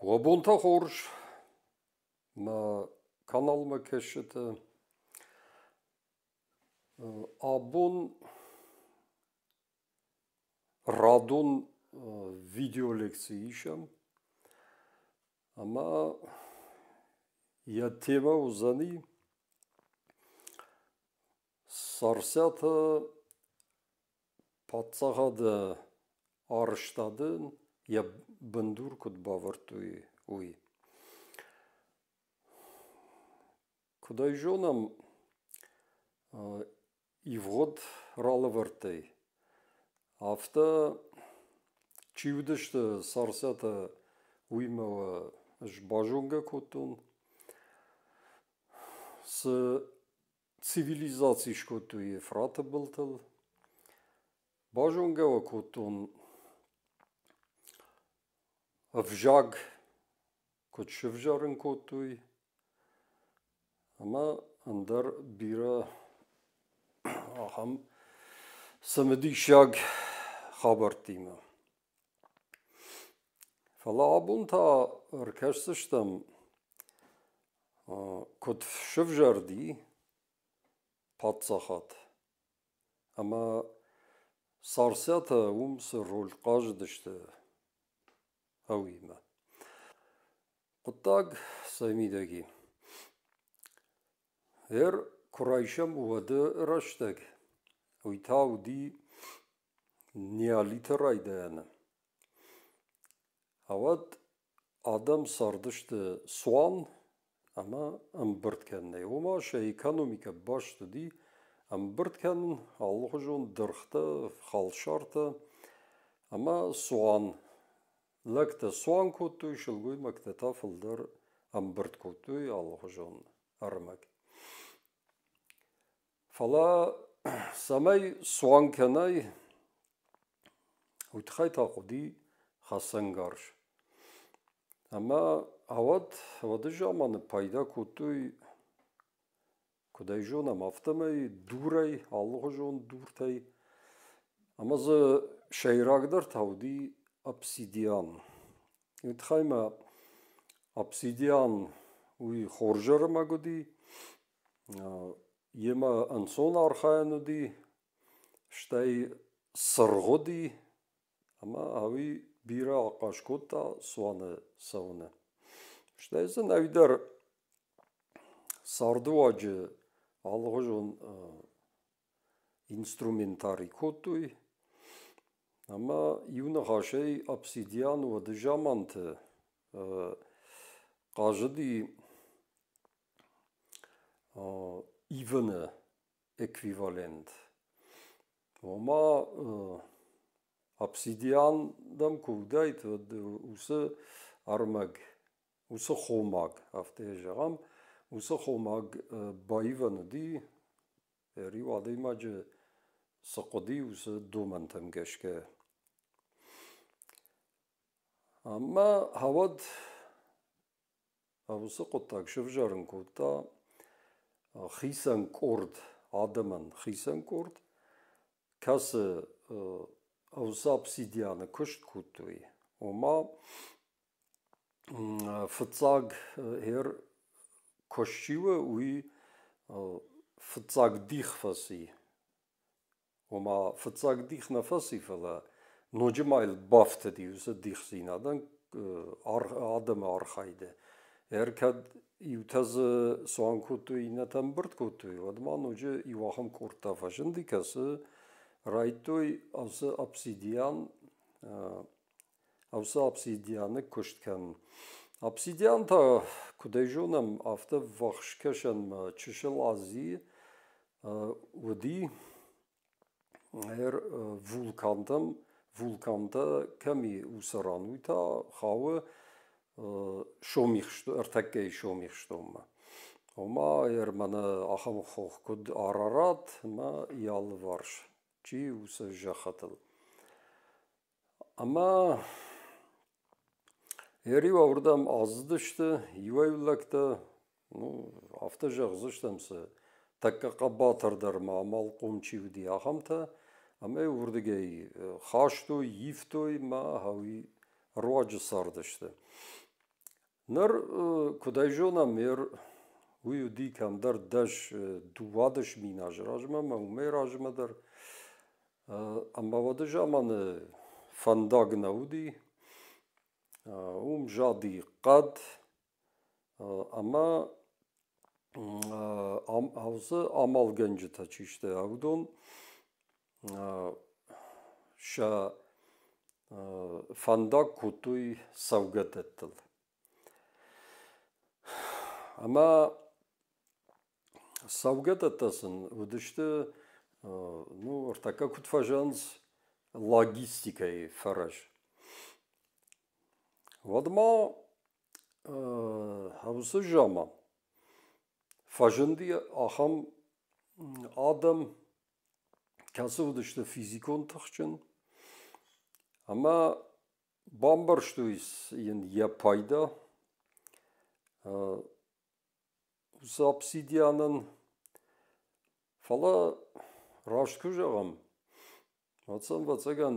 Уӕ бонтӕ хорз, мӕ каналмӕ кӕсджытӕ. Абон радон видеолекци исӕм ӕмӕ йӕ темӕ уыдзӕни Царциаты паддзахады арӕзтадӕн йӕ бындур куыд бавӕрдтой, уый. Куыд ӕй зонӕм, ивгъуыд ралӕвӕрдтӕй, афтӕ чи уыдысты Царциатӕ, уыимӕ ӕз базонгӕ кодтон. Цы цивилизаци скодтой Ефраты былтыл, базонгӕ уӕ кодтон ӕвзаг куыд сывзӕрын кодтой ӕмӕ ӕндӕр бирӕ ахӕм цымыдисаг хабӕрттимӕ. Фӕлӕ абон та ӕркӕсдзыстӕм, куыд сывзӕрди паддзахад ӕмӕ Царциатӕ уым цы роль хъазыдысты, уыимӕ. Хъуыддаг цӕй мидӕг и? Ӕр куы райсӕм уӕды рӕстӕг, уый та уыди неолиты райдайӕны. Ауӕд адӕм цардысты цуан ӕмӕ ӕмбырд кӕнынӕй. Уымӕ сӕ экономикӕ баст уыди ӕмбырд кӕнын алыхуызон дыргътӕ, халсартӕ ӕмӕ цуан. Лӕгтӕ цуан кодтой, сылгоймӕгтӕ та фылдӕр ӕмбырд кодтой алыхуызон ӕрмӕг. Фӕлӕ цӕмӕй цуан кӕнай, уый тыххӕй та хъуыди хӕцӕнгарз. Ӕмӕ ӕвӕд уӕды заманы пайда кодтой, куыд ӕй зонӕм, афтӕмӕй дурӕй, алыхуызон дуртӕй. Ӕмӕ дзы сӕйрагдӕр та уыди обсидиан. Уый тыххӕй ма обсидиан уый хорз ӕрмӕг уыди, йемӕ ӕнцон архайӕн уыди, стӕй цыргъ уыди ӕмӕ уый бирӕ ахъаз кодта цуаны цӕуыны. Стӕй дзы ӕнӕуи дӕр цардыуаджы алыгъуызон инструментари кодтой ӕмӕ иу ныхасӕй обсидиан уӕды заманты хъазыди ивыны эквивалент. Ома обсидиан дӕм куы уыдаид, уӕд уыцы ӕрмӕг, уыцы хомаг, афтӕ йӕ зӕгъӕм, уыцы хомаг баивӕн уыди, ӕриу адӕймаджы цы хъуыди, уыцы домӕнтӕм гӕсгӕ. Ӕмӕ уӕд уыцы хъуыддаг сывзӕрын кодта хицӕн къорд адӕмӕн, хицӕн къорд, кӕцы уыцы обсидианы куыст кодтой. Ома фыццаг ӕр куыст чи у, уый фыццаг дих фӕци. Ома фыццаг дих нӕ фӕци, фӕлӕ ноджы ма йыл бафтыди уыцы дихдзинадӕн адӕмы архайды. Ӕркӕд иутӕ дзы цуан кодтой, иннӕтӕ ӕмбырд кодтой, уӕд ма ноджы иу ахӕм къордтӕ фӕзынди, кӕцы райдтой ацы обсидиан Уыцы обсидианы куыст кӕнын. Обсидиан та, куыд ӕй зонӕм, афтӕ ввахс кӕсӕнмӕ Чысыл Азийы уыди вулкантӕм, вулкантӕ кӕм и, уыцы ран. Уый та хауы ӕртӕккӕйы Сомихстонмӕ. Ома мӕнӕ ахӕм хох, куыд Арарат ӕмӕ йӕ алыварс чи уыцы зӕххытыл. Ӕмӕ ӕриу уырдӕм азыдысты иуӕй-иу лӕгтӕ, ну, афтӕ зӕгъдзыстӕм цы, тӕккӕ хъӕбатырдӕр ма амалхъом чи уыди, ахӕмтӕ, ӕмӕ уырдыгӕй хастой, ивтой мӕ уый руаджы цардысты. Ныр, куыд ӕй зонӕм, ер уый уыди кӕмдӕр 10, 12 мин азы размӕ ӕмӕ уымӕй размӕ дӕр. Ӕмӕ уӕды заманы фӕндаг нӕ уыди. Уым зади хъӕд ӕмӕ уыцы амалгӕнджытӕ чи сты, уыдон сӕ фӕндаг кодтой цӕугӕдӕттыл. Ӕмӕ цӕугӕдӕттӕ сын уыдысты, ну, ӕртӕккӕ куыд фӕзӕгъынц, логистикӕйы фӕрӕз. Уӕд ма уыцы заман фӕзынди ахӕм адӕм, кӕцы уыдысты физикон тыхджын ӕмӕ бамбӕрстой йын йӕ пайда уыцы обсидианӕн. Фӕлӕ раст куы зӕгъӕм, уӕд сӕм, ӕвӕццӕгӕн,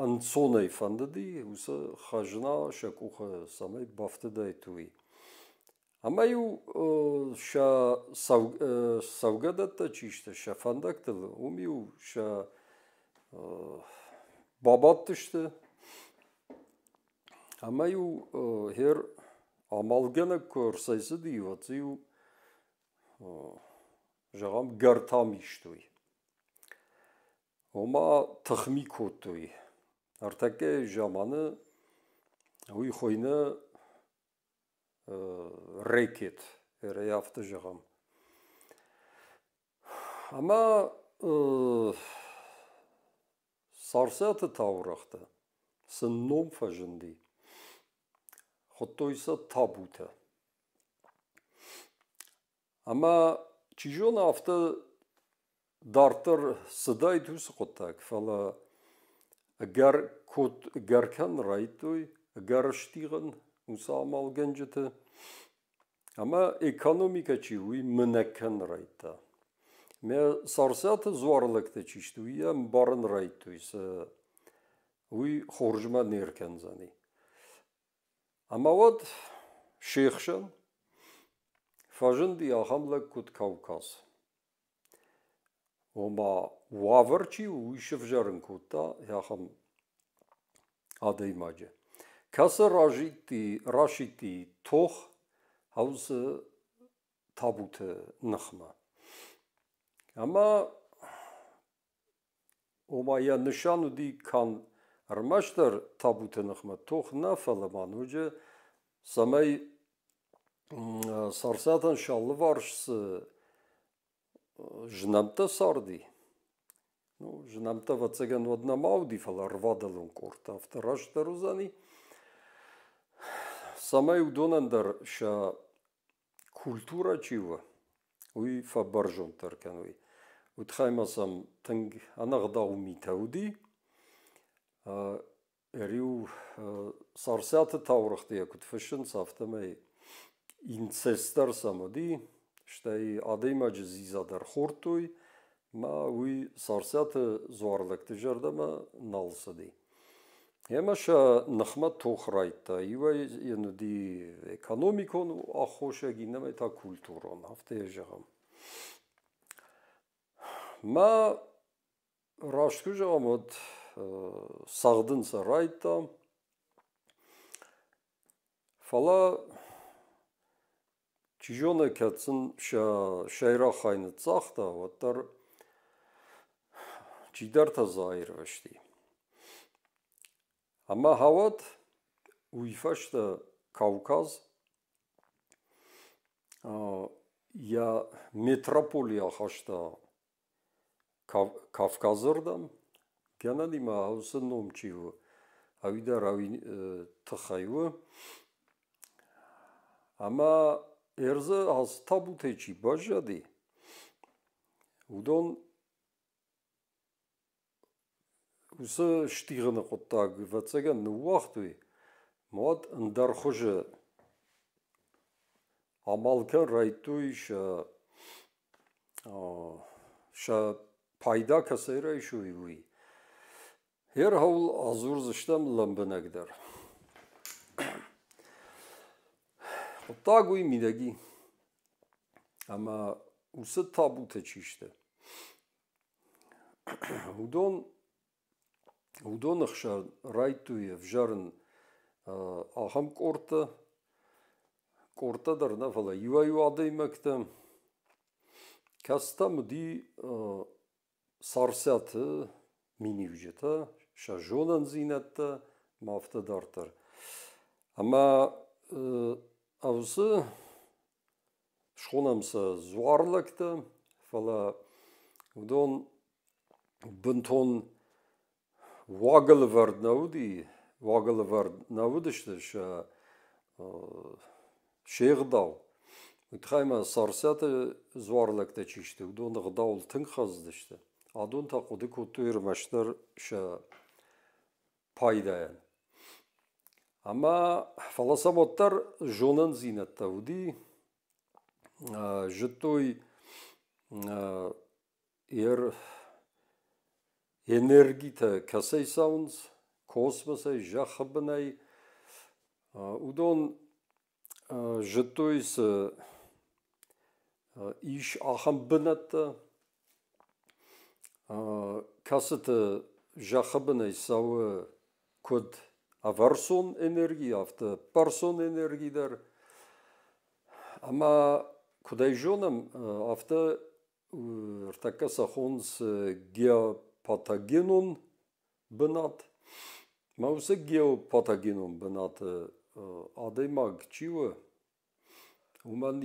ӕнцонӕй фӕндыди уыцы хӕзна сӕ къухы цӕмӕй бафтыдаид, уый. Ӕмӕ-иу сӕ цӕугӕдӕттӕ чи сты, сӕ фӕндӕгтыл, уым-иу сӕ бабадтысты ӕмӕ-иу хер амалгӕнӕг куы ӕрцӕйцыди, уӕд дзы-иу, зӕгъӕм, гӕртам истой. Ома тыхми кодтой. Ӕртӕккӕйы заманы уый хуыйны рэкет, ӕрӕй афтӕ зӕгъӕм. Ӕмӕ Царциаты таурӕгътӕ сын ном фӕзынди, хуыдтой сӕ табутӕ. Ӕмӕ, чи зоны, афтӕ дарддӕр цыдаид уыцы хъуыддаг, фӕлӕ ӕгӕр ӕгӕр кӕн райдыдтой, ӕгӕр стигъын уыцы амалгӕнджыты. Ӕмӕ экономикӕ чи у, уый мынӕг кӕнын райдыдта. Мӕ Царциаты дзуарылӕгтӕ чи сты, уый ӕмбарын райдыдтой, сӕ уый хорзмӕ не ркӕндзӕни. Ӕмӕ уӕд се хсӕн фӕзынди ахӕм лӕг, куыд Кавказ. Ома уавӕр чи у, уый сывзӕрын кодта ахӕм адӕймаджы, кӕцы расидти тох уыцы табуты ныхмӕ. Ӕмӕ ома йӕ нысан уыди канд ӕрмӕстдӕр табуты ныхмӕ тох нӕ, фӕлӕ ма ноджы цӕмӕй Царциатӕн сӕ алыварс цы знӕмттӕ царди, ну, знӕмттӕ, ӕвӕццӕгӕн, уӕд нӕма уыди, фӕлӕ ӕрвадӕлон къордтӕ афтӕ растдӕр уыдзӕни, цӕмӕй уыдонӕн дӕр сӕ культурӕ чи у, уый фӕбӕрзонддӕр кӕной. Уый тыххӕй ма сӕм тынг ӕнӕгъдау митӕ уыди. Ӕриу Царциаты таурӕгъты йӕ куыд фыссынц, афтӕмӕй инцест дӕр сӕм уыди, стӕй адӕймаджы дзидза дӕр хордтой, ӕмӕ уый Царциаты дзуарлӕгты зӕрдӕмӕ нал цыди. Ӕмӕ сӕ ныхмӕ тох райдыдта. Иуӕй йын уыди экономикон аххосаг, иннӕмӕй та культурон, афтӕ йӕ зӕгъӕм. Мӕ раст куы зӕгъӕм, уӕд цӕгъдын сӕ райдыдта. Фӕлӕ, чи зоны, кӕд сын сӕ сӕйраг хай ныццагъта, уӕддӕр чидӕртӕ дзы аирвӕзти. Ӕмӕ хауӕд уый фӕстӕ Кавказ йӕ метрополи ахаста Кавказы рдӕм, гӕнӕнимӕ уыцы ном чи у, ӕви дӕр ӕви тыххӕй у. Ӕмӕ ӕрдзы ацы табутӕй чи баззади, уыдон уыцы стигъыны хъуыддаг, ӕвӕццӕгӕн, ныууагътой, уӕд ӕндӕр хуызы амал кӕн райдыдтой сӕ сӕ пайда кӕцӕй райсой, уый. Ӕрхауыл адзурдзыстӕм лӕмбынӕгдӕр. Хъуыддаг уый мидӕг и, ӕмӕ уыцы табутӕ чи сты, уыдоны хсӕн райдыдтой ӕвзӕрын ахӕм къордтӕ, къордтӕ дӕр нӕ, фӕлӕ иуӕй-иу адӕймӕгтӕ, кӕцытӕм уыди Царциаты миниуджытӕ, сӕ зонындзинӕдтӕ ӕмӕ афтӕ дарддӕр. Ӕмӕ уыцы схонӕм сӕ дзуарлӕгтӕ, фӕлӕ уыдон бынтон уагӕлӕвӕрд нӕ уыди, уагӕлӕвӕрд нӕ уыдысты сӕ се гъдау. Уый тыххӕй ма Царциаты дзуарлӕгтӕ чи сты, уыдон ӕгъдауыл тынг хӕцыдысты. Адон та хъуыды кодтой ӕрмӕстдӕр сӕ пайдайӕн. Ӕмӕ фӕлӕ сӕм уӕддӕр зонындзинӕдтӕ уыди, зыдтой энергитӕ кӕцӕй цӕуынц, космосӕй, зӕххы бынӕй, уыдон зыдтой, цы ис ахӕм бынӕттӕ, кӕцыты зӕххы бынӕй цӕуы куыд ӕвӕрцон энерги, афтӕ бӕрцон энерги дӕр. Ӕмӕ куыд ӕй зонӕм, афтӕ ӕртӕккӕ сӕ хонынц геопатогенон бынат. Мӕ уыцы геопатогенон бынаты адӕймаг чи у, уымӕн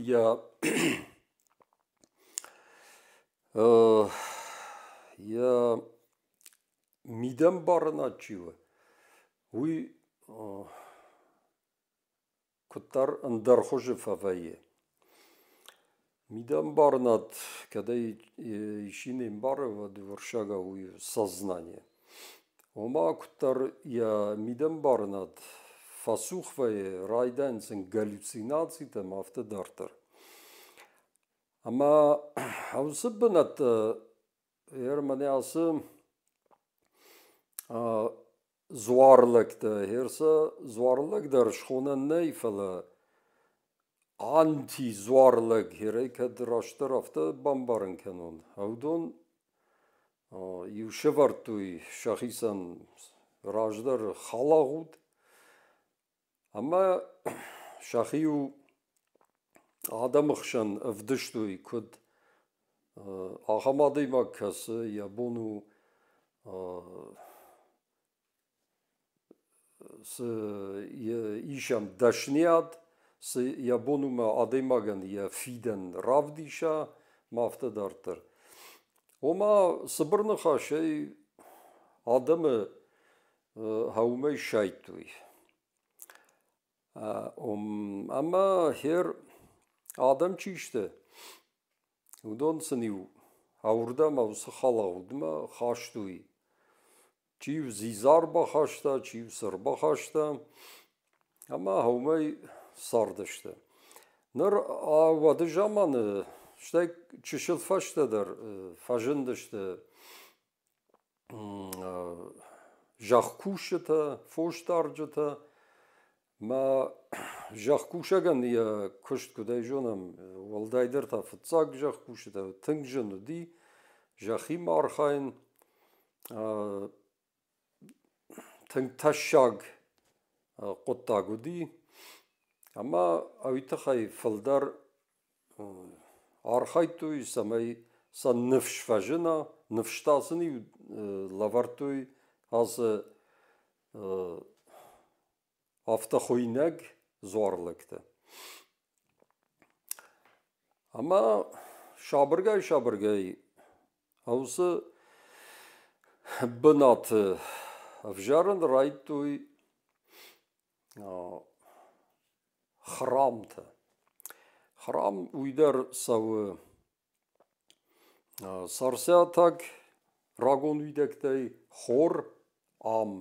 йӕ мидӕмбарынад чи у, уый куыддӕр ӕндӕр хуызы фӕвӕййы. Мидӕмбарынад кӕд ӕй исчи не мбары, уӕд уырыссагау уый сознание. Ома куыддӕр йӕ мидӕмбарынад фӕцух вӕййы, райдайынц ын галлюцинацитӕ ӕмӕ афтӕ дарддӕр. Ӕмӕ уыцы бынӕтты мӕнӕ ацы дзуарлӕгтӕ, херсӕ дзуарлӕг дӕр схонӕн нӕй, фӕлӕ антидзуарлӕг херӕй кӕд растдӕр афтӕ бамбарын кӕнон, уыдон иу сӕвӕрдтой сӕхицӕн раздӕр халагъуд ӕмӕ сӕхи-иу адӕмы хсӕн ӕвдыстой, куыд ахӕм адӕймаг кӕцы йӕ бон у цы ис ӕм дӕсныйад, цы йӕ бон у мӕ адӕймагӕн йӕ фидӕн равдиса ӕмӕ афтӕ дарддӕр. Ома цыбыр ныхасӕй адӕмы уымӕй сайдтой. Ӕмӕ хер адӕм чи сты, уыдон сын-иу ауырдӕм уыцы халагъудмӕ хастой. Чи-иу дзидза ӕрбахаста, чи-иу цы ӕрбахаста, ӕмӕ уымӕй цардысты. Ныр уӕды заманы, стӕй чысыл фӕстӕдӕр фӕзындысты зӕхкусджытӕ, фосдарджытӕ. Мӕ зӕхкусӕгӕн йӕ куыст, куыд ӕй зонӕм, уӕлдайдӕр та фыццаг зӕхкусджытӕ тынг зын уыди зӕххимӕ архайын. Тынг тӕссаг хъуыддаг уыди ӕмӕ уый тыххӕй фылдӕр архайдтой, цӕмӕй сӕ ныфс фӕзына, ныфс та сын-иу лӕвӕрдтой ацы афтӕхуыйнӕг дзуарлӕгтӕ. Ӕмӕ сабыргай-сабыргай уыцы бынаты ӕвзӕрын райдыдтой храмтӕ. Храм уый дӕр цӕуы Царциатаг рагон уидӕгтӕй хор ам.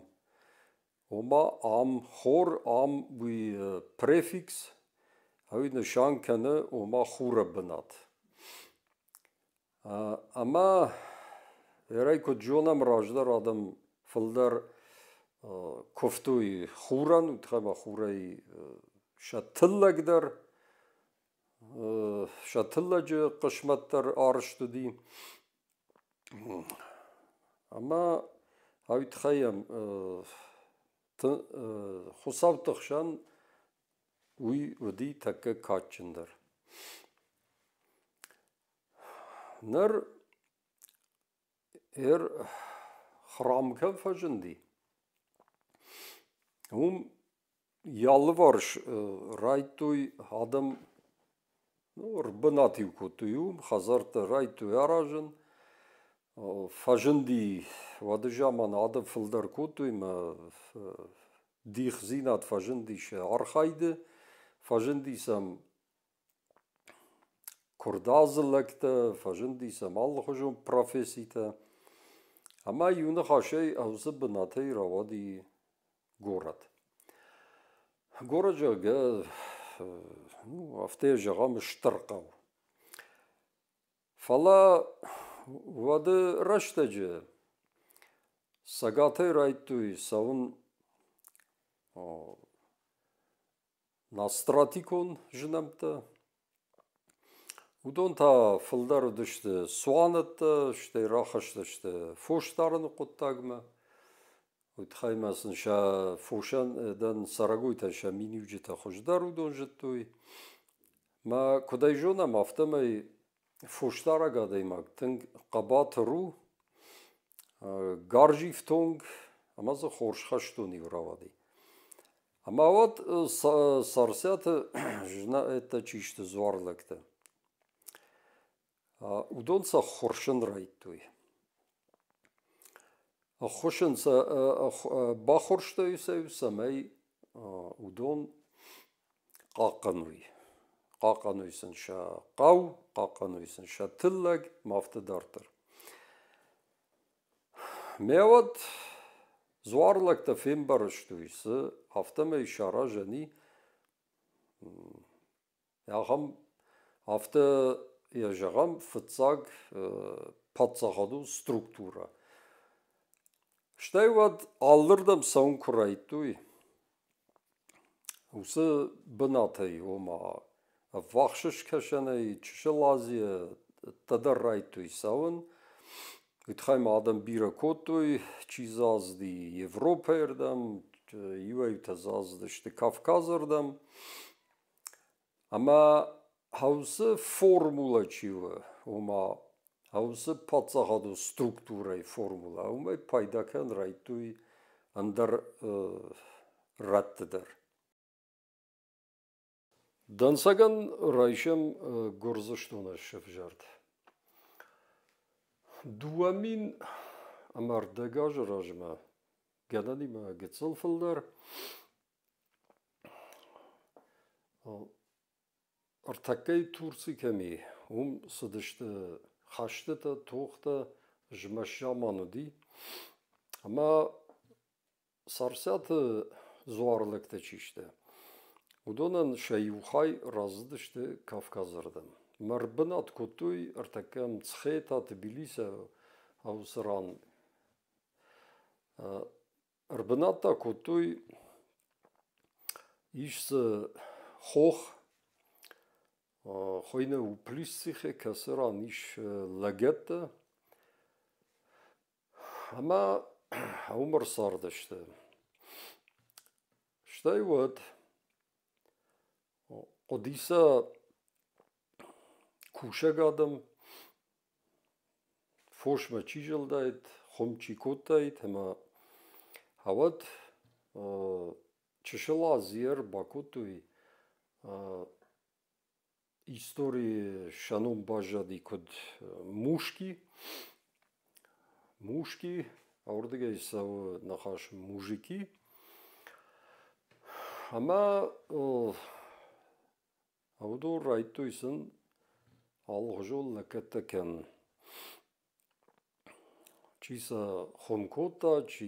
Ома ам хор, ам уый префикс, уый нысан кӕны ома хуры бынат. Ӕмӕ ерӕй куыд зонӕм, раздӕр адӕм фылдӕр куывтой хурӕн, уый тыххӕй ма хурӕй сӕ тыллӕг дӕр. Сӕ тыллӕджы хъысмӕт дӕр арызт уыди. Ӕмӕ уый тыххӕй хуыцӕутты хсӕн уый уыди тӕккӕ кадджындӕр. Ныр храм кӕм фӕзынди, уым йӕ алыварс райдыдтой адӕм, ну, ӕрбынат-иу кодтой уым, хӕдзӕрттӕ райдыдтой аразын. Фӕзынди уӕды заман адӕм фылдӕр кодтой ӕмӕ дихдзинад фӕзынди сӕ архайды, фӕзынди сӕм куырдадзы лӕгтӕ, фӕзынди сӕм алыхуызон професситӕ. Ӕмӕ иу ныхасӕй ӕвзы бынатӕй рауади горӕт. Горӕт, зӕгъгӕ, ну, афтӕ зӕгъӕм, стыр хъӕу. Фӕлӕ уӕды рӕстӕджы Цӕгатӕй райдыдтой цӕуын настратикон зынӕмттӕ. Уыдон та фылдӕр уыдысты цуанӕттӕ, стӕй рахызтысты фосдарыны хъуыддагмӕ. Уый тыххӕй ма сын сӕ фосӕн дӕн цӕрӕгойтӕн сӕ миниуджытӕ хуыздӕр уыдон зыдтой. Мӕ куыд ӕй зонӕм, афтӕмӕй фосдарӕг адӕймаг тынг хъӕбатыр у, гӕрзифтонг ӕмӕ дзы хорз хӕстон-иу рауади. Ӕмӕ уӕд Царциаты знӕгтӕ чи сты дзуарлӕгтӕ, уыдон сӕ ххуырсын райдыдтой. Ӕххуыс ын сӕ баххуырстой сӕ, цӕмӕй уыдон хъахъхъӕной. Хъахъхъӕной сын сӕ хъӕу, хъахъхъӕной сын сӕ тыллӕг ӕмӕ афтӕ дарддӕр. Ме уӕд дзуарлӕгтӕ фембӕрстой, цы афтӕмӕй саразӕн и, ахӕм афтӕ йӕ зӕгъӕм, фыццаг паддзахадон структурӕ. Стӕй уӕд алырдӕм цӕуын куы райдыдтой, уыцы бынатӕй, ома ӕввахс скӕсӕнӕй Чысыл Азийӕ ӕддӕдӕр райдыдтой цӕуын. Уый тыххӕй ма адӕм бирӕ кодтой, чи дзы ацыди Европӕйы рдӕм, иуӕй-иутӕ дзы ацыдысты Кавказы рдӕм. Ӕмӕ уыцы формулӕ чи у, ома уыцы паддзахадон структурӕйы формулӕ, уымӕй пайда кӕнын райдыдтой ӕндӕр рӕтты дӕр. Дӕнцӕгӕн райсӕм Гуырдзыстоны сӕвзӕрд. 2000 ӕмӕ ӕрдӕг азы размӕ, гӕнӕнимӕ гыццыл фылдӕр, Ӕртӕккӕйы Турци кӕм и, уым цыдысты хӕстытӕ, тохтӕ, змӕст заман уыди. Ӕмӕ Царциаты дзуарлӕгтӕ чи сты, уыдонӕн сӕ иу хай рацыдысты Кавказы рдӕм. Мӕ ӕрбынат кодтой ӕртӕккӕ Мцхета, Тбилисы уыцы ран. Ӕрбынат та кодтой, ис дзы хох, хуыйны Уплисцихе, кӕцы ран ис лӕгӕттӕ. Ӕмӕ уым ӕрцардысты. Стӕй уӕд хъуыди сӕ кусӕг адӕм, фосмӕ чи зылдаид, хуым чи кодтаид ӕмӕ уӕд Чысыл Азийы ӕрбакодтой историйы сӕ ном баззади куыд Мушки. Мушки, уырдыгӕй цӕуы ныхас мужики. Ӕмӕ уыдон райдыдтой сын алыгъуызон лӕггӕдтӕ кӕнын. Чи сӕ хуым кодта, чи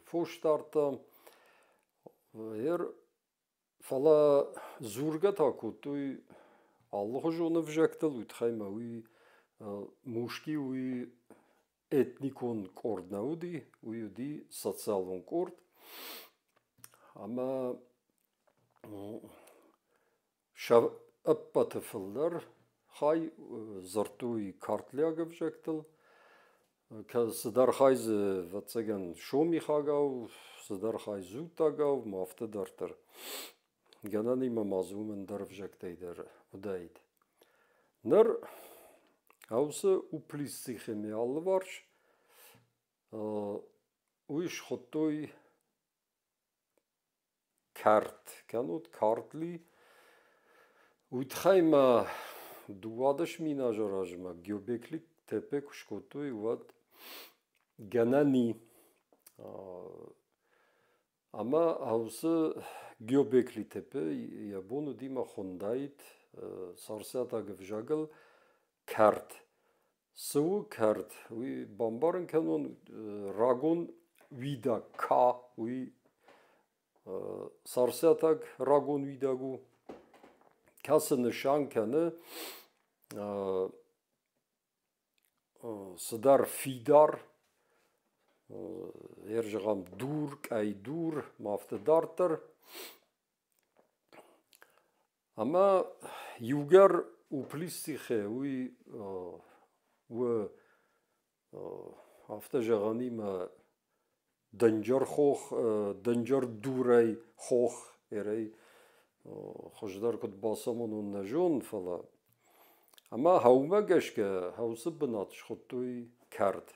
фос дардта. Фӕлӕ дзургӕ та кодтой алыхуызон ӕвзӕгтыл, уый тыххӕй ма уый Мушки уый этникон къорд нӕ уыди, уый уыди социалон къорд. Ӕмӕ сӕ Ӕппӕты фылдӕр хай дзырдтой картлиаг ӕвзӕгтыл. Цыдӕр хай дзы, ӕвӕццӕгӕн, сомихагау, цыдӕр хай дзуттагау, ма афтӕ дарддӕр. Гӕнӕнимӕ ма дзы уым ӕндӕр ӕвзӕгтӕй дӕр уыдаид. Ныр уыцы Уплисцихемы алыварс уый схуыдтой кӕрт кӕнут, картли. Уый тыххӕй ма 12 000 азы размӕ Гёбекли Тепе куы скодтой, уӕд гӕнӕн и, ӕмӕ уыцы Гёбекли Тепе йӕ бон уыди мӕ хуындаид царциатаг ӕвзагыл кӕрт. Цы у кӕрт, уый бамбарын кӕнон рагон уидаг ка, уый царциатаг рагон уидаг у, кӕцы нысан кӕны цыдӕр фидар, зӕгъӕм, дур, къӕйдур ма афтӕ дарддӕр. Ӕмӕ иугӕр Уплисцихе уый у, афтӕ зӕгъӕнимӕ, дӕнджер хох, дӕнджер дурӕй хох, ерӕй хуыздӕр куыд бацамонон нӕ зонын, фӕлӕ ӕмӕ хъӕумӕ гӕсгӕ хъӕусы бынат схуыдтой кӕрт.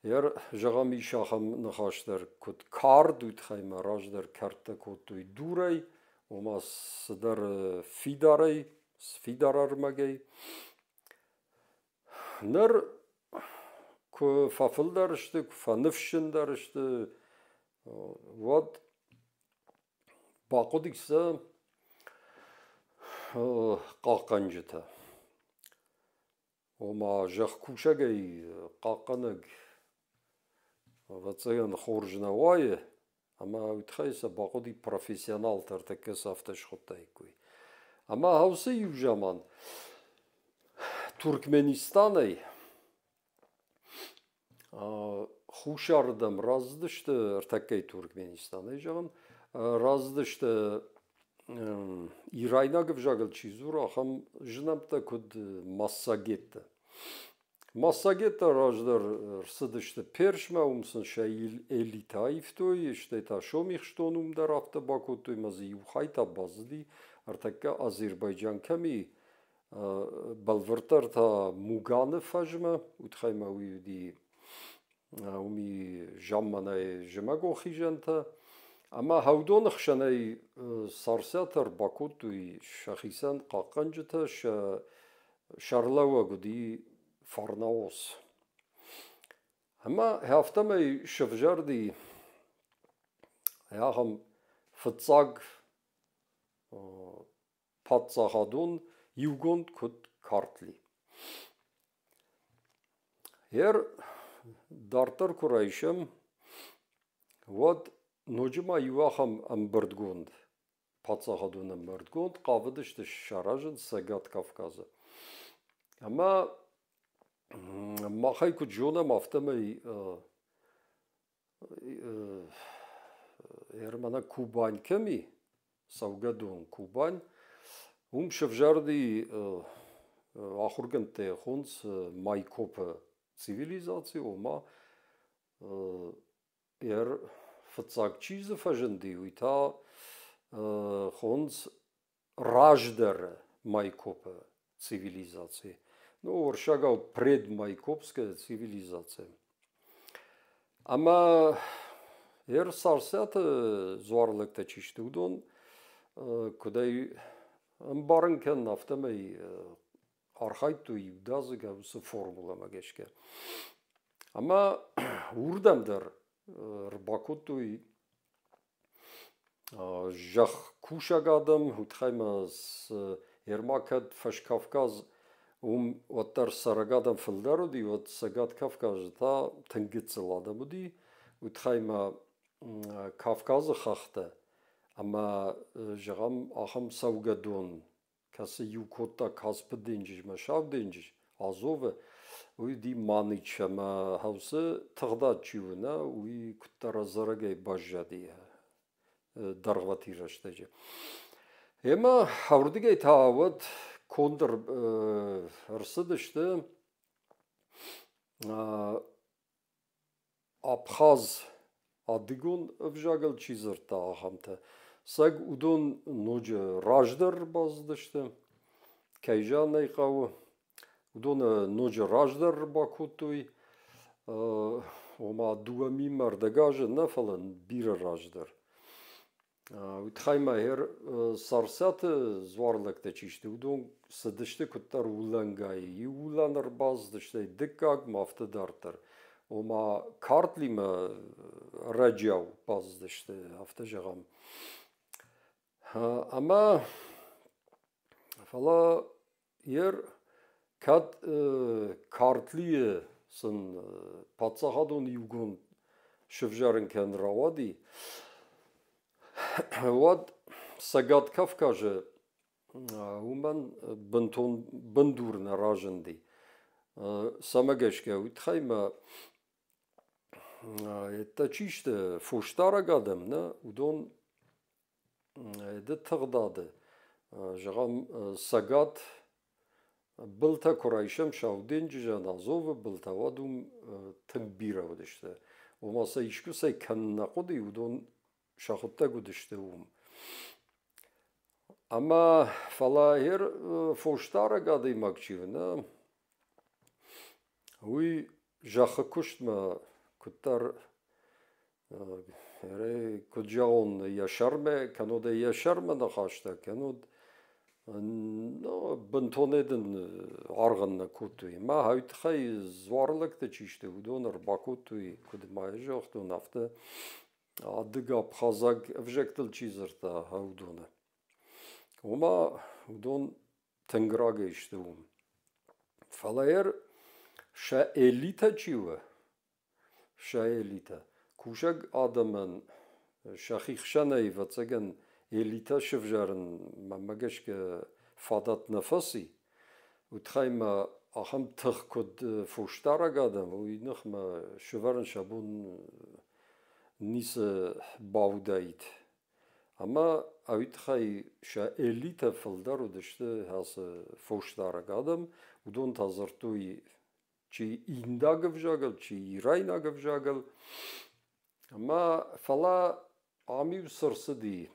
Ер, зӕгъӕм, ис ахӕм ныхас дӕр, куыд кард, уый тыххӕй ма раздӕр кӕрдтӕ кодтой дурӕй, ома цыдӕр фидарӕй, фидар ӕрмӕгӕй. Ныр куы фӕфылдӕр сты, куы фӕныфсджындӕр сты, уӕд бахъуыди сӕ хъахъхъӕнджытӕ. Ома зӕхкусӕгӕй хъахъхъӕнӕг, ӕвӕццӕгӕн, хорз нӕ уайы, ӕмӕ уый тыххӕй сӕ бахъуыди профессионалтӕ ӕртӕккӕ сӕ афтӕ схуыдтаиккой. Ӕмӕ уыцы иу заман Туркменистанӕй хуссарырдӕм рацыдысты, ӕртӕккӕйы Туркменистанӕй зӕгъын, рацыдысты ирайнаг ӕвзагыл чи дзуры, ахӕм знӕмттӕ куыд массагеттӕ. Массагеттӕ раздӕр рцыдысты Персмӕ, уым сын сӕ элитӕ аивтой, стӕй та Сомихстон уым дӕр афтӕ бакодтой, ӕмӕ дзы иу хай та баззади, ӕртӕккӕ Азербайджан кӕм и, бӕлвырддӕр та Муганы фӕзмӕ, уый тыххӕй ма уый уыди уым и замманайы зымӕгон хизӕнтӕ. Ӕмӕ хӕудоны хсӕнӕй Царциатӕ ӕрбакодтой сӕхицӕн хъахъхъӕнджытӕ, сӕ сӕрлӕууӕг уыди Фарнаос. Ӕмӕ афтӕмӕй сӕвзӕрди ахӕм фыццаг паддзахадон иугонд куыд Картли. Ер дарддӕр куы райсӕм, уӕд ноджы ма иу ахӕм ӕмбырдгонд, паддзахадон ӕмбырдгонд хъавыдысты саразын Цӕгат Кавказы. Ӕмӕ махӕй куыд зонӕм, афтӕмӕй Ермана Кубань кӕм и, цӕугӕдон Кубань, уым сӕвзӕрди ахуыргӕндтӕ хонынц Майкопы цивилизаци, ома фыццаг чи дзы фӕзынди, уый та хонынц раздӕры Майкопы цивилизаци. Ну, уырыссагау предмайкопская цивилизация. Ӕмӕ ер Царциаты дзуарлӕгтӕ чи сты, уыдон куыдӕй ӕмбарын кӕнын, афтӕмӕй архайдтой иудадзыг уыцы формуламӕ гӕсгӕ. Ӕмӕ уырдӕм дӕр ӕрбакодтой зӕхкусӕг адӕм, уый тыххӕй ма Ерма кӕд Фӕскавказ уым уӕддӕр цӕрӕг адӕм фылдӕр уыди, уӕд Цӕгат Кавказы та тынг гыццыл адӕм уыди. Уый тыххӕй ма Кавказы хӕхтӕ ӕмӕ, зӕгъӕм, ахӕм цӕугӕдон, кӕцы иу кодта Каспы денджызмӕ Сау денджыз, Азовы, уый уыди Маныч ӕмӕ хӕусы тыгъдад чи уына, уый куыддӕр ӕдзӕрӕгӕй баззади дӕргъвӕтин рӕстӕджы. Ӕмӕ ардыгӕй та уӕд конд ӕрцыдысты Абхаз адыгон ӕвзагыл чи дзырдта, ахӕмтӕ. Сӕг уыдон ноджы раздӕр бацыдысты, кӕй зӕгъын ӕй хъӕуы, уыдоны ноджы раздӕр бакодтой, ома 2 000 ӕрдӕг азы нӕ, фӕлӕ бирӕ раздӕр. Уый тыххӕй ма гъер Царциаты дзуарлӕгтӕ чи сты, уыдон цыдысты куыддӕр уылӕнгай. Иу уылӕн ӕрбацыдысты, дыккагмӕ, афтӕ дарддӕр. Ома Картлимӕ ӕрӕджиау бацыдысты, афтӕ зӕгъӕм. Ӕмӕ фӕлӕ йер кӕд Картлийы сын паддзахадон иугонд сывзӕрын кӕнын рауади, уӕд Цӕгат Кавказы уымӕн бынтон бындур нӕ разынди. Цӕмӕ гӕсгӕ, уый тыххӕй мӕ еттӕ чи сты, фосдарӕг адӕм, нӕ, уыдон ды тыгъдады, зӕгъӕм, Цӕгат былтӕ куы райсӕм Сау денджызӕн Азовы былтӕ, уӕд уым тынг бирӕ уыдысты. Ома сӕ искуыцӕй кӕнын нӕ хъуыди, уыдон сӕхуыдтӕг уыдысты уым. Ӕмӕ фӕлӕ гъер фосдарӕг адӕймаг чи у, нӕ, уый зӕххы куыстмӕ куыддӕр куыд зӕгъон, йӕ сӕрмӕ, кӕннод ӕй йӕ сӕрмӕ нӕ хаста, кӕннод бынтонӕй дын аргъ ын нӕ кодтой. Мӕ уый тыххӕй дзуарлӕгтӕ чи сты, уыдон ӕрбакодтой, куыд ма йӕ загътон, афтӕ адыг-абхазаг ӕвзӕгтыл чи дзырдта, уыдоны. Ома уыдон тынг рагӕй сты уым. Фӕлӕ сӕ элитӕ чи у, сӕ элитӕ. Кусӕг адӕмӕн сӕхи хсӕнӕй, ӕвӕццӕгӕн, элитӕ сывзарын, мӕнмӕ гӕсгӕ, фадат нӕ фӕци. Уый тыххӕй ма ахӕм тых, куыд фосдарӕг адӕм, уый ныхмӕ сывӕрын сӕ бон ницы бауыдаид. Ӕмӕ уый тыххӕй сӕ элитӕ фылдӕр уыдысты ацы фосдарӕг адӕм. Уыдон та дзырдтой чи индаг ӕвзагыл, чи ирайнаг ӕвзагыл. Ӕмӕ фӕлӕ ам-иу цы рцыди?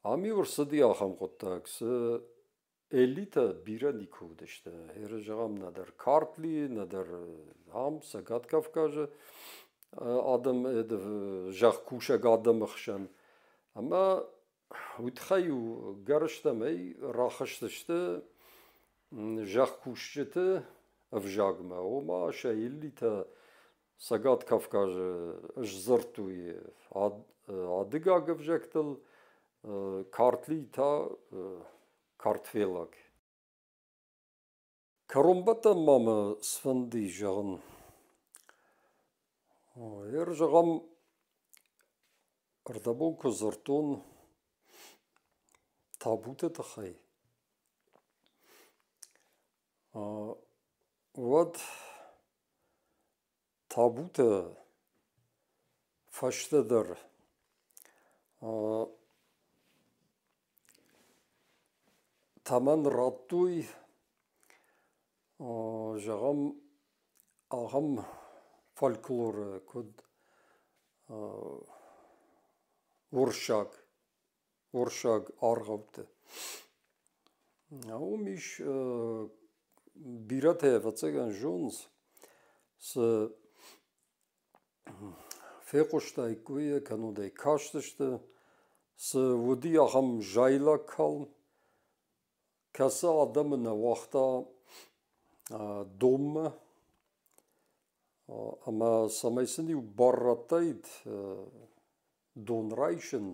Ам-иу ӕрцыди ахӕм хъуыддаг, цы элитӕ бирӕ никуы уыдысты. Ӕры зӕгъӕм, нӕдӕр Картли, нӕдӕр ам, Цӕгат Кавказы адӕм, зӕхкусӕг адӕмы хсӕн. Ӕмӕ уый тыххӕй-иу гӕрзтӕмӕй рахызтысты зӕхкусджыты ӕвзагмӕ, ома сӕ элитӕ Цӕгат Кавказы сдзырдтой адыгаг ӕвзӕгтыл, Картли та картфелаг. Кӕронбӕттӕн ма мӕ сфӕнди зӕгъын. Ер зӕгъӕм, ӕрдӕбон куы дзырдтон табуты тыххӕй, уӕд табутӕ фӕстӕдӕр тӕмӕн радтой, зӕгъӕм, ахӕм фольклоры, куыд уырыссаг, уырыссаг аргъӕутты. Уым ис бирӕтӕ, ӕвӕццӕгӕн, зонынц, цы фехъуыстаиккой, кӕннод ӕй кастысты, цы уыди ахӕм зайлаг калм, кӕцы адӕмы нӕ уагъта донмӕ ӕмӕ цӕмӕй сын-иу бар радтаид дон райсын,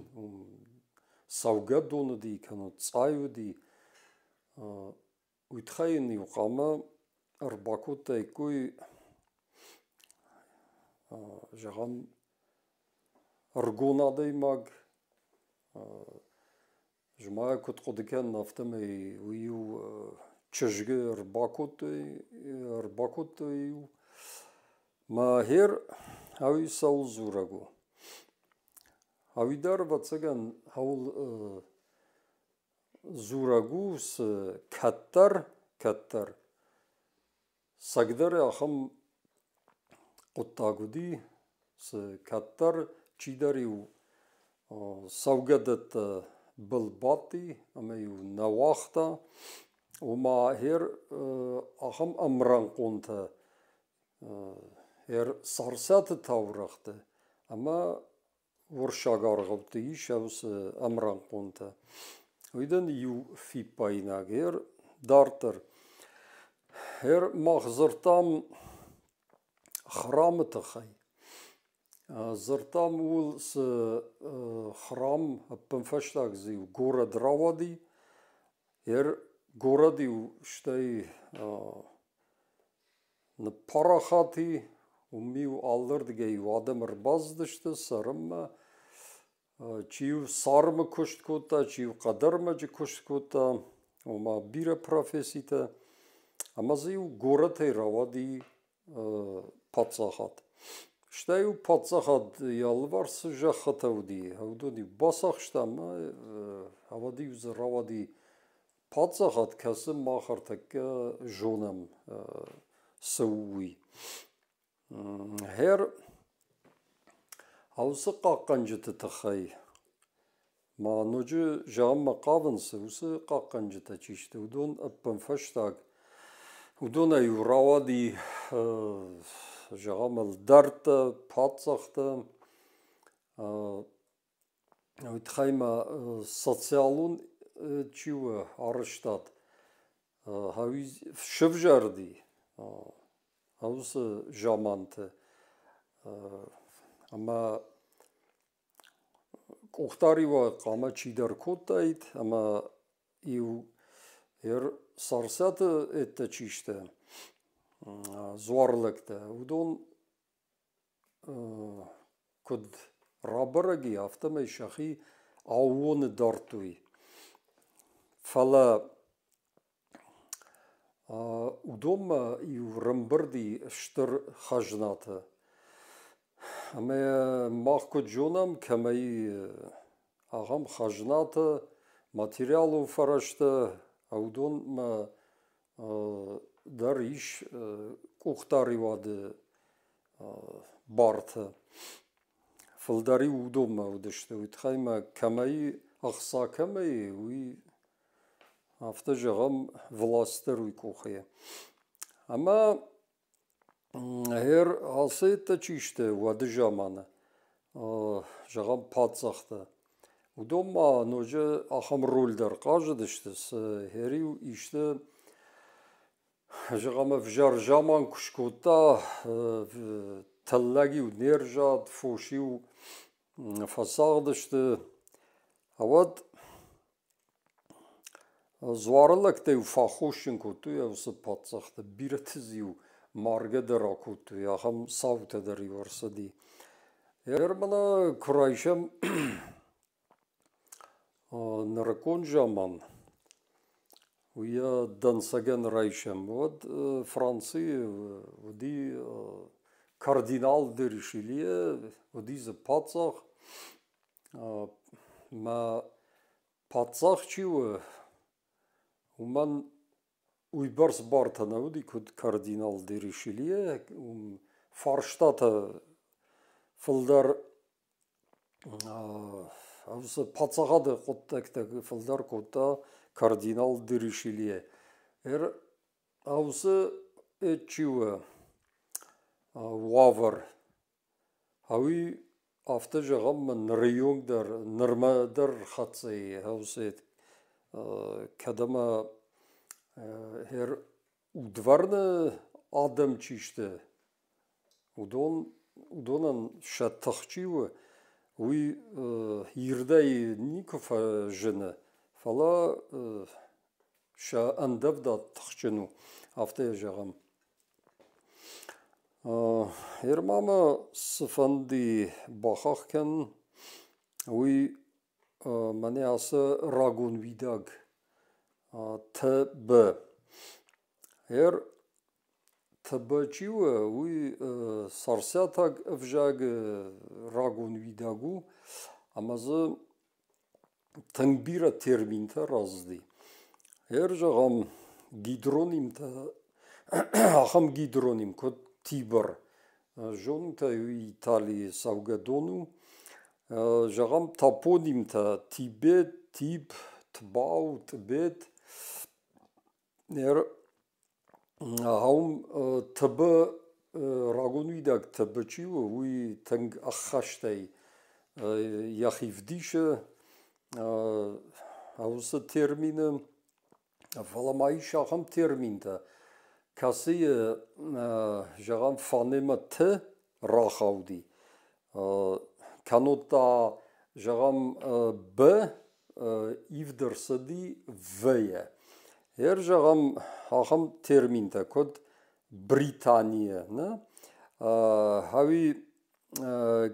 цӕугӕдон уыди, кӕнӕ цъай уыди, уый тыххӕй йын-иу хъуамӕ ӕрбакодтаиккой, зӕгъӕм, ӕрыгон адӕймаг, зымӕг куыд хъуыды кӕнын, афтӕмӕй уый-иу чызгы ӕрбакодтой, ӕрбакодтой-иу. Мӕ хер ӕви цӕуыл дзурӕг у? Ӕви дӕр, ӕвӕццӕгӕн, ауыл дзурӕг у, цы кӕддӕр, цӕгдӕр ахӕм хъуыддаг уыди, цы кӕддӕр чидӕр-иу цӕугӕдӕттӕ был бадти ӕмӕ-иу нӕ уагъта, ома хер ахӕм ӕмрӕнхъонтӕ хер Царциаты таурӕгъты ӕмӕ уырыссаг аргъӕутты ис уыцы ӕмрӕнхъонтӕ. Уый дын иу фиппаинаг. Ер дарддӕр. Ер мах дзырдтам храмы тыххӕй. Дзырдтам ууыл, цы храм ӕппынфӕстаг дзы иу горӕт рауади. Ер горӕт-иу стӕй ныппарахат и, уым-иу алырдыгӕй-иу адӕм ӕрбацыдысты цӕрынмӕ. Чи-иу цармы куыст кодта, чи-иу хъӕдӕрмӕджы куыст кодта, ома бирӕ професситӕ. Ӕмӕ дзы-иу горӕтӕй рауади паддзахад. Стӕй-иу паддзахад йӕ алыварс цы зӕххытӕ уыди, уыдон-иу бацахста ӕмӕ ӕвӕд-иу дзы рауади паддзахад, кӕцы мах ӕртӕккӕ зонӕм, цы у, уый. Гъер уыцы хъахъхъӕнджыты тыххӕй ма ноджы зӕгъынмӕ хъавынц, уыцы хъахъхъӕнджытӕ чи сты, уыдон ӕппынфӕстаг уыдонӕй-иу рауади, зӕгъӕм, ӕлдӕрттӕ, паддзӕхтӕ. Уый тыххӕй ма социалон чи у арӕзтад, сывзӕрди уыцы заманты ӕмӕ къухдариуӕг хъуамӕ чидӕр кодтаид ӕмӕ иу Царциаты ӕдде чи сты, дзуарлӕгтӕ, уыдон куыд рабӕрӕг и, афтӕмӕй сӕхи аууоны дардтой. Фӕлӕ уыдонмӕ иу рӕмбырд и стыр хӕзнатӕ. Ӕмӕ мах куыд зонӕм, кӕмӕй ахӕм хӕзнатӕ, материалон фӕрӕзтӕ, уыдонмӕ дӕр ис къухдариуады бартӕ. Фылдӕр-иу уыдонмӕ уыдысты. Уый тыххӕй ма кӕмӕй ӕхца кӕмӕй, уый афтӕ зӕгъӕм, власть дӕр уый къухы. Ӕмӕ гъер алцӕйттӕ чи сты уӕды заманы, зӕгъӕм, паддзӕхтӕ, уыдон ма ноджы ахӕм роль дӕр хъазыдысты, цы гъер-иу исты зӕгъӕм, ӕвзӕр заман куы скодта, тыллӕг-иу не рзад, фос-иу фӕцагъдысты, уӕд Дзуары лӕгтӕ-иу фӕаххосджын кодтой уыцы паддзӕхты, бирӕты дзы-иу маргӕ дӕр акодтой, ахӕм цаутӕ дӕр-иу ӕрцыди. Мӕнӕ куы райсӕм нырыккон заман, уый йӕ дӕнцӕгӕн райсӕм, уӕд Францийы уыди кардинал де Ришелье, уыди дзы паддзах, мӕ Паддзах чи у, уымӕн уыйбӕрц бартӕ нӕ уыди, куыд кардинал де Ришелье, уым фарстатӕ фылдӕр паддзахады хъуыддӕгтӕ фылдӕр кодта кардинал де Ришелье. Уыцы чи у уавӕр Ӕви афтӕ зӕгъӕм, нырыйонг дӕр, нырмӕ дӕр хӕццӕ и кӕд ӕмӕ удварны адӕм чи сты, уыдон, уыдонӕн сӕ тых чи у, уый ирдӕй никуы фӕзыны, фӕлӕ сӕ ӕндӕвдад тыхджын у, афтӕ йӕ зӕгъӕм. Ермамӕ цыфӕнды бахахх кӕн, уый мӕнӕ ацы рагон уидаг ТБ. ТБ чи у, уый царциатаг ӕвзаг рагон уидаг у ӕмӕ дзы. Тынг бирӕ терминтӕ рацыди. Ӕр зӕгъӕм, гидронимтӕ, ахӕм гидроним, куыд Тибр. Зонут ӕй, Италийы цӕугӕдон у. Зӕгъӕм, топонимтӕ Тибет, Тиб, Тбау, Тъбет. Ахӕм Тыбы, рагон уидаг Тыбы чи у, уый тынг ӕххӕстӕй йӕхи вдисы уыцы термины. Фӕлӕ ма ис ахӕм терминтӕ, кӕцыйы, зӕгъӕм, фонемӕ Т рахауди. Кӕннод та, зӕгъӕм, Б ивд ӕрцыди В-йӕ. Ер, зӕгъӕм, ахӕм терминтӕ, куыд Британия, нӕ? Ӕви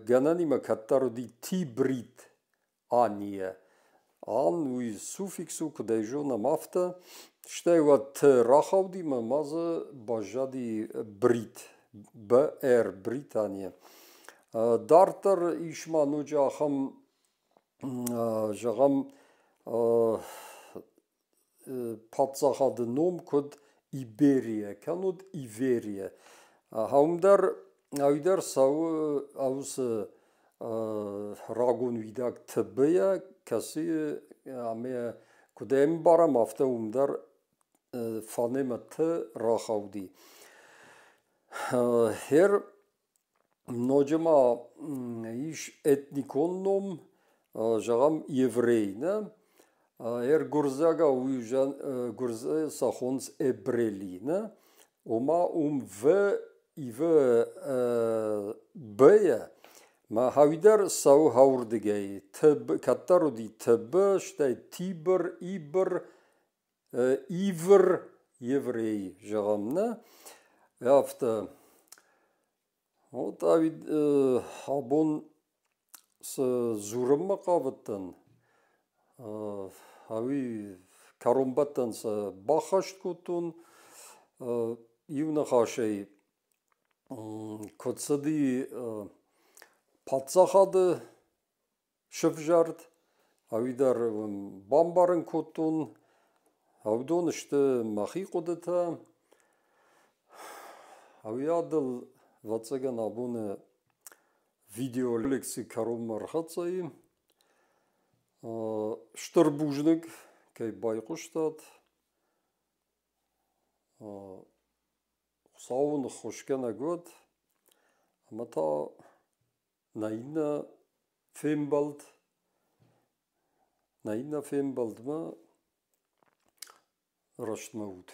гӕнӕнимӕ кӕддӕр уыди Тибрит ания. Ан уый суффикс у, куыд ӕй зонӕм, афтӕ. Стӕй уӕд Т рахауди ӕмӕ ма дзы баззади Брит, БР, Британия. Дарддӕр ис ма ноджы ахӕм, зӕгъӕм, паддзахады ном куыд Иберия, кӕннод Иверия. Ахӕм дӕр уый дӕр цӕуы уыцы рагон уидаг ТБ-йӕ, кӕцыйы ӕмӕ куыд ӕмбарӕм, афтӕ уым дӕр фонемӕ Т рахауди. Хер ноджы ма ис этникон ном, зӕгъӕм, еврей, нӕ? Ӕргуырдзиагау уый гуырдзы сӕ хонынц эбрели, нӕ? Ома уым В ивы Б-йӕ, ма хауидӕр цӕуы хауырдыгӕй. Кӕддӕр уыди ТБ, стӕй Тибр, Ибр, Ивр, еврей, зӕгъӕм, нӕ? Афтӕ. Вот абон цы дзурынмӕ хъавыдтӕн, ӕви кӕронбӕттӕн сӕ баххӕст кодтон, иу ныхасӕй, куыд цыди паддзахады сывзӕрд, ӕви дӕр бамбарын кодтон, уыдон сты мӕхи хъуыдытӕ. Ӕви адыл, ӕвӕццӕгӕн, абоны видеолекци кӕронмӕ ӕрхӕццӕ и. Стыр бузныг, кӕй байхъуыстат. Хуыцауы ныххуысгӕнӕг уӕд, ӕмӕ та нӕ иннӕ фембӕлд, нӕ иннӕ фембӕлдмӕ рӕстмӕ ут.